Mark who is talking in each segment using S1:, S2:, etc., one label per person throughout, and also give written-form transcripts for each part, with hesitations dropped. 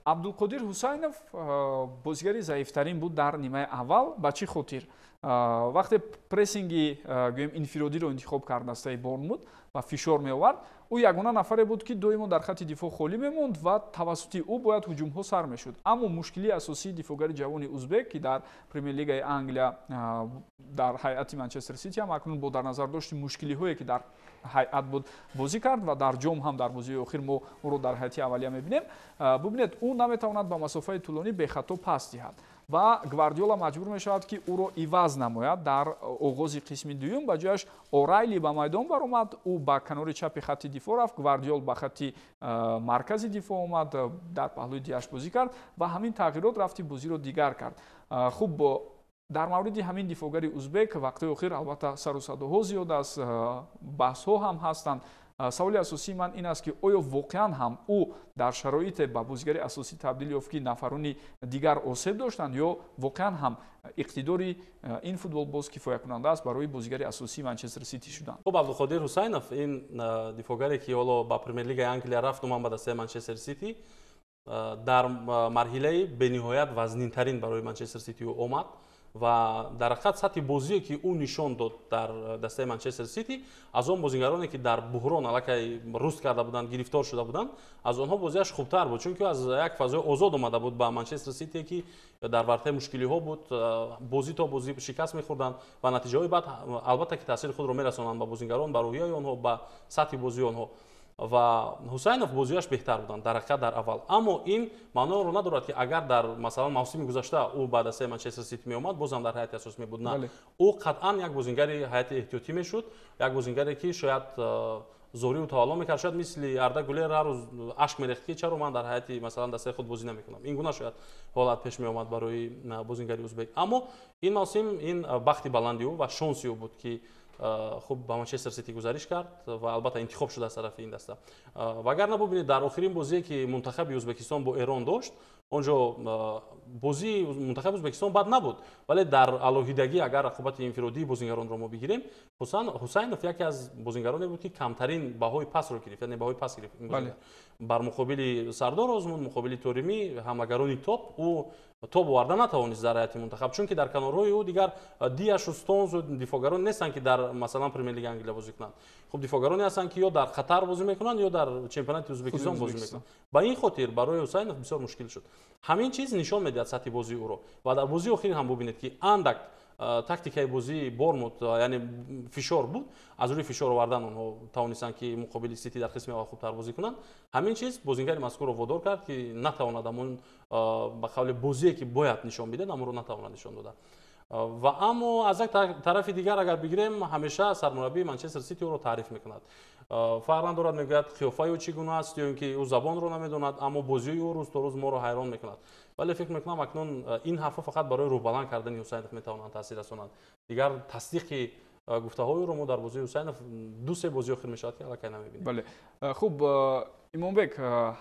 S1: Абдулқодир Ҳусайнов бозигари заифтарин буд дар нимаи аввал. Ба чӣ хотир? Вақте прессинги, гӯем, инфиродиро интихоб кард дастаи Борнмут ва фишор меовард, ӯ ягона нафаре буд, ки доимо дар хатти дифоъ холӣ мемонд ва тавассути ӯ бояд ҳуҷумҳо сар мешуд. Аммо мушкилии асосии дифоъгари ҷавони узбек, ки дар Премер-лигаи Англия дар ҳайати Манчестер Сити ҳам акнун бо дар назар дошти мушкилиҳое, ки дар ҳайат буд, бозӣ кард ва дар ҷом ҳам дар бозии охир мо ӯро дар ҳайати аввалия мебинем. Бубинед, ӯ наметавонад ба масофаи тӯлонӣ бехато пас диҳад ва Гвардиола маҷбур мешавад, ки ӯро иваз намояд. Дар оғози қисми дуюм ба ҷояш Орайли ба майдон баромад. Ӯ ба канори чапи хатти дифоъ рафт, Гвардиол ба хатти маркази дифоъ омад, дар паҳлӯи Диаш бозӣ кард ва ҳамин тағйирот рафти бозиро дигар кард. Хуб, дар мавриди ҳамин дифоъгари узбек вақтҳои охир албатта сару садоҳо зиёд аст, баҳсҳо ҳам ҳастанд. Саволи асосии ман ин аст, ки оё воқеан ҳам ӯ дар шароите ба бозигари асосӣ табдил ёфт, ки нафарони дигар осеб доштанд, ё воқеан ҳам иқтидори ин футболбоз кифоякунанда аст барои бозигари асосии Манчестер Сити шудан?
S2: Хуб, Абдуқодир Ҳусайнов, ин дифоъгаре, ки ҳоло ба Премер-лигаи Англия рафт, уман ба дастаи Манчестер Сити дар марҳилаи бениҳоят вазнинтарин барои Манчестер Сити омад ва дар ҳақиқат сатҳи бозие, ки ӯ нишон дод дар дастаи Манчестер Сити, аз он бозигароне, ки дар буҳрон аллакай руст карда буданд, гирифтор шуда буданд, аз онҳо бозиаш хубтар буд, чунки аз як фазои озод омада буд ба Манчестер Сити, ки дар вартаи мушкилиҳо буд, бозӣ то бозӣ шикаст мехӯрданд ва натиҷаҳои баъд албатта ки таъсири худро мерасонанд ба бозигарон, ба рӯҳияи онҳо, ба сатҳи бозии онҳо. Ва Ҳусайнов бозиаш беҳтар буданд дар ҳақиқат дар аввал, аммо ин маъноро надорад, ки агар дар, масалан, мавсими гузашта ӯ ба дастаи Манчестер Сити меомад, боз ҳам дар ҳайати асосӣ мебуд. На, ӯ қатъан як бозингари ҳайати эҳтиётӣ мешуд, як бозингаре, ки шояд зорию тавалло мекард, шояд мисли Арда Гулер ҳар рӯз ашк мерехт, ки чаро ман дар ҳайати, масалан, дастаи худ бозӣ намекунам. Ин гуна шояд ҳолат пеш меомад барои бозингари узбек. Аммо ин мавсим ин бахти баланди ӯ ва шонси ӯ буд, ки хуб ба Манчестер Сити гузариш кард ва албатта интихоб шуда аз тарафи ин даста. Вагарна бубинед, дар охирин бозие, ки мунтахаби Ӯзбекистон бо Эрон дошт, он ҷо бозии мунтахаби Ӯзбекистон бад набуд, вале дар алоҳидагӣ агар рақобати инфиродии бозингаронро мо бигирем, Ҳусайнов яке аз бозингароне буд, ки камтарин баҳои пасро гирифт, яъне баҳои пас гирифт бар муқобили Сардор Озмун, муқобили Торимӣ, ҳамлагарони топ. Ӯ тоб оварда натавонист дар ҳайати мунтахаб, чунки дар канорҳои ӯ дигар Диашу Стонзу дифоъгарон нестанд, ки дар, масалан, Премер-лига Англия бозӣ кунанд. Хуб, дифоъгароне ҳастанд, ки ё дар Қатар бозӣ мекунанд, ё дар чемпионати Ӯзбекистон бозӣ мекунанд. Ба ин хотир барои Ҳусайнов бисёр мушкил шуд. Ҳамин чиз нишон медиҳад сатҳи бозии ӯро. Ва дар бозии охир ҳам бубинед, ки андак тактикаи бозии Бормут, яъне фишор буд, аз рӯи фишор овардан онҳо тавонистанд, ки муқобили Сити дар қисми аввал хубтар бозӣ кунанд. Ҳамин чиз бозингари мазкурро водор кард, ки натавонад ҳамон, ба қавли, бозие, ки бояд нишон бидад, ҳамонро натавонад нишон дода. Ва аммо аз як тарафи дигар агар бигирем, ҳамеша сармураббии Манчестер Сити ӯро таъриф мекунад. Фарқ надорад, мегӯяд, қиёфаи ӯ чӣ гуна аст ё ин ки ӯ забонро намедонад, аммо бозии ӯ рӯз то рӯз моро ҳайрон мекунад. Вале фикр мекунам, акнун ин ҳарфҳо фақат барои рӯҳбаланд кардани Ҳусайнов метавонанд таъсир расонанд. Дигар тасдиқи гуфтаҳои ӯро мо дар бозии Ҳусайнов ду-се бозии охир мешавад, ки аллакай намебинем.
S1: Бале, хуб, Имомбек,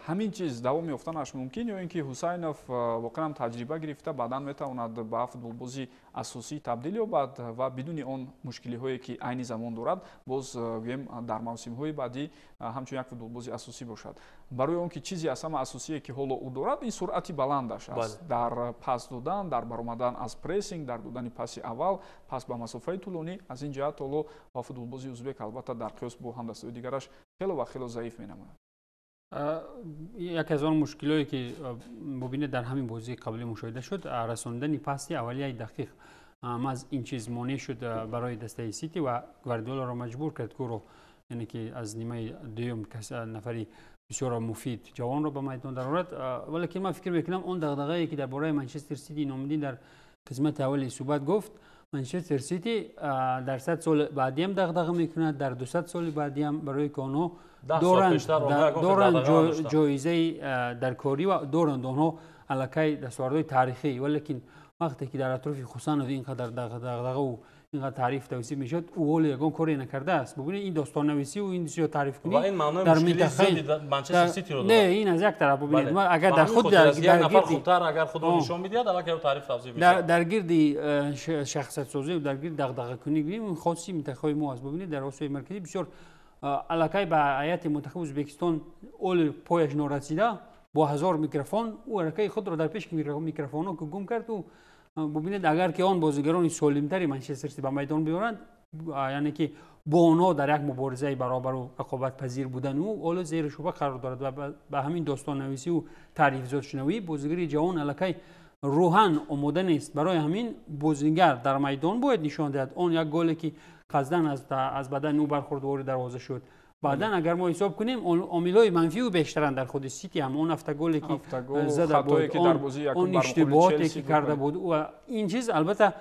S1: ҳамин чиз давом ёфтанаш мумкин ё ин ки Ҳусайнов воқеан таҷриба гирифта, баъдан метавонад ба футболбози асосӣ табдил ёбад ва бидуни он мушкилиҳое, ки айни замон дорад, боз, гӯем, дар мавсимҳои баъдӣ ҳамчун як футболбози асосӣ бошад? Барои он ки чизи аз ҳама асосие, ки ҳоло ӯ дорад, ин суръати баландаш аст дар пас додан, дар баромадан аз прессинг, дар додани паси аввал, пас ба масофаи тӯлонӣ. Аз ин ҷиҳат ҳоло ба футболбози узбек албатта дар қиёс бо ҳамдастаҳои дигараш хело ва хело заиф менамояд.
S3: Яке аз он мушкилое, ки бубинед, дар ҳамин бозии қаблӣ мушоҳида шуд, расондани пасти аввалияи дақиқ аз ин чиз монеъ шуд барои дастаи Сити ва Гвардиоларо маҷбур кард, ки ӯро, яъне ки аз нимаи дуюм нафари бисёр муфид ҷавонро ба майдон дарорад. Валекин ман фикр мекунам, он дағдағае, ки дар бораи Манчестер Сити Номиддин дар қисмати аввали суҳбат гуфт, Манчестер Сити дар 100 соли баъдиам дағдаға мекунад, дар 200 соли баъдиам, барои ки онҳо доранд ҷоизаи даркорӣ ва доранд онҳо аллакай дастовардҳои таърихӣ. Валекин вақте ки дар атрофи Хусанов ин қадар дағдағаву ин қадар таъриф тавсиф мешавад, ӯ ҳоло ягон коре накардааст. Бубинед, ин достоннависиву ин чизо таърифкунӣ
S2: дар
S3: не, ин аз як тараф. Бубинед, агар дар худ
S2: агар худро нишон медиҳад, аллакай таъриф тавсиф мешавад.
S3: Дар гирди шахсиятсозӣ, дар гирди дағдағакунӣ гӯем, ин хоси минтақаҳои мо аст. Бубинед, дар Осиёи Марказӣ бисёр аллакай ба ҳайати мунтахаби Ӯзбекистон оли пояш норасида. Бо 1000 микрофон ӯ ҳаракаи худро дар пеши микрофонҳо ки гум кард. Ӯ бубинед, агар ки он бозигарони солимтари Манчестер Сити ба майдон биёранд, яъне ки бо онҳо дар як муборизаи баробару рақобатпазир будан, ӯ ҳоло зери шубҳа қарор дорад ва ба ҳамин достоннависиву таърифзодшунавӣ бозигари ҷавон аллакай рӯҳан омода нест. Барои ҳамин бозигар дар майдон бояд нишон диҳад. Он як голе, ки қасдан аз бадани ӯ бархӯрд, ворид дарвоза шуд. Баъдан, агар мо ҳисоб кунем, омилҳои манфиу бештаранд дар худи Сити ҳам. Он автоголе, ки зада буд, он иштибоҳоте, ки карда буд, ва ин чиз албатта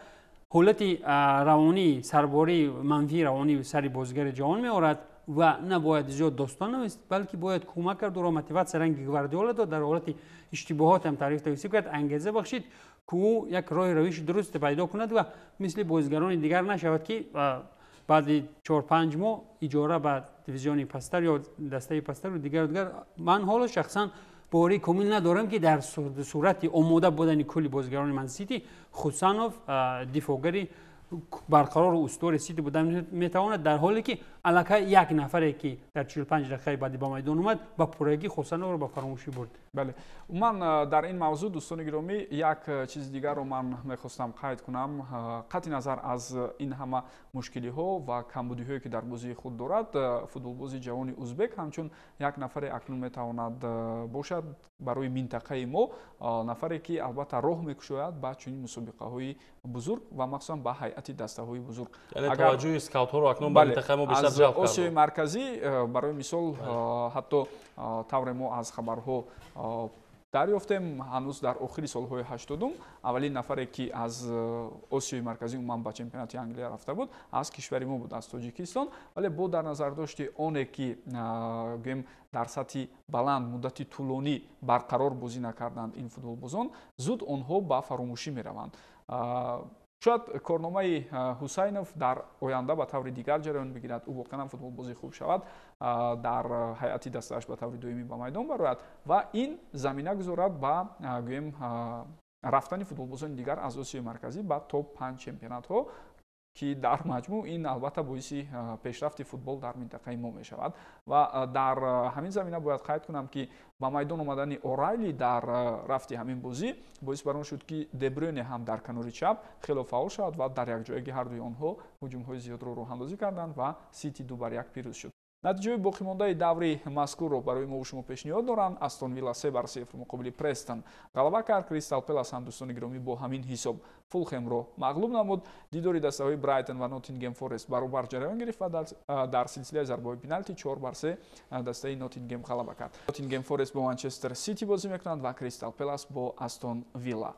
S3: ҳолати равонӣ, сарбории манфии равонӣ сари бозигари ҷавон меорад. Ва набояд зиёд достон навист, балки бояд кӯмак кард, ӯро мотиватсия ранги Гвардиола дод, дар ҳолати иштибоҳот ҳам таъриф тавсиф кард, ангеза бахшид, ки ӯ як роҳи равиши дурусте пайдо кунад ва мисли бозигарони дигар нашавад, ки баъди 4-5 моҳ иҷора ба дивизиони пасттар ё дастаи пасттару дигару дигар. Ман ҳоло шахсан боварии комил надорам, ки дар сурати омода будани кулли бозигарони Мансити Хусанов дифоъгари барқарору устувори Сити буда метавонад, дар ҳоле ки аллакай як нафаре, ки дар 45 дақиқаи баъдӣ ба майдон омад, ба пуррагӣ Хусановро ба фаромӯшӣ бурд.
S1: Бале, умуман дар ин мавзӯъ, дӯстони гиромӣ, як чизи дигарро ман мехостам қайд кунам. Қатъи назар аз ин ҳама мушкилиҳо ва камбудиҳое, ки дар бозии худ дорад, футболбози ҷавони узбек ҳамчун як нафаре акнун метавонад бошад барои минтақаи мо, нафаре, ки албатта роҳ мекушояд ба чунин мусобиқаҳои бузург ва махсусан ба ҳайати дастаҳои бузург.
S2: Таваҷҷӯҳи скаутҳоро акнун ба минтақаи мо бештар ҷалб
S1: кард. Осиёи Марказӣ, барои мисол, ҳатто тавре мо аз хабарҳо дарёфтем, ҳанӯз дар охири солҳои 80-ум аввалин нафаре, ки аз Осиёи Марказӣ умуман ба чемпионати Англия рафта буд, аз кишвари мо буд, аз Тоҷикистон. Вале бо дар назардошти оне, ки гӯем, дар сатҳи баланд муддати тӯлонӣ барқарор бозӣ накарданд ин футболбозон, зуд онҳо ба фаромӯшӣ мераванд. Шояд корномаи Ҳусайнов дар оянда ба таври дигар ҷараён бигирад, ӯ воқеан футболбози хуб шавад, дар ҳайати дастааш ба таври доимӣ ба майдон барояд ва ин замина гузорад ба, гӯем, рафтани футболбозони дигар аз Осиёи Марказӣ ба топ панҷ чемпионатҳо, ки дар маҷмӯъ ин албатта боиси пешрафти футбол дар минтақаи мо мешавад. Ва дар ҳамин замина бояд қайд кунам, ки ба майдон омадани Орайли дар рафти ҳамин бозӣ боис бар он шуд, ки Дебрёне ҳам дар канори чап хело фаъол шавад ва дар якҷоягӣ ҳардуи онҳо ҳуҷумҳои зиёдро роҳандозӣ карданд ва Сити 2-1 пирӯз шуд. Натиҷаҳои боқимондаи даври мазкурро барои мо шумо пешниҳод доранд. Астон Вилла 3-0 муқобили Престон ғалаба кард. Кристал Пелас ҳам, дӯстони гиромӣ, бо ҳамин ҳисоб Фулхемро мағлуб намуд. Дидори дастаҳои Брайтон ва Ноттингем Форест баробар ҷараён гирифт ва дар силсилаи зарбаҳои пеналти 4-3 дастаи Ноттингем ғалаба кард. Ноттингем Форест бо Манчестер Сити бозӣ мекунанд ва Кристал Пелас бо Астон Вилла.